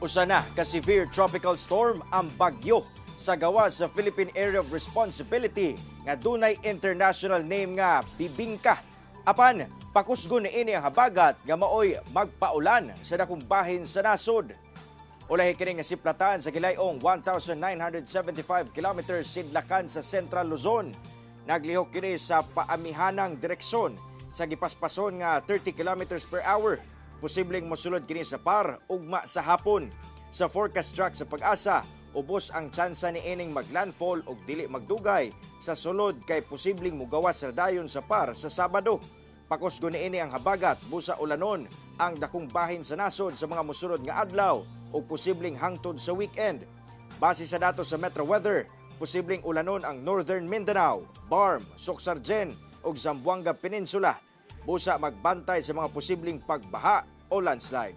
Usa na ka severe tropical storm ang bagyo sa gawas sa Philippine Area of Responsibility nga dunay international name nga Bibingka. Apan pakusgon niini ang habagat nga maoy magpaulan sa dakong bahin sa nasod. Ulahi kini nga siplatan sa gilayong 1,975 kilometers sidlakan sa Central Luzon. Naglihok kini sa paamihanang direksyon sa gipaspason nga 30 kilometers per hour. Posibleng mosulod kini sa PAR ugma sa hapon. Sa forecast track sa PAGASA, ubos ang tsansa ni ining maglandfall og dili magdugay sa sulod kay posibleng mugawas sa dayon sa PAR sa Sabado. Pakusgon niini ang habagat busa ulanon ang dakong bahin sa nasod sa mga mosulod nga adlaw o posibleng hangtod sa weekend. Base sa datos sa Metro Weather, posibleng ulanon ang Northern Mindanao, BARMM, Soccsksargen ug Zamboanga Peninsula. Busa magbantay sa mga posibleng pagbaha o landslide.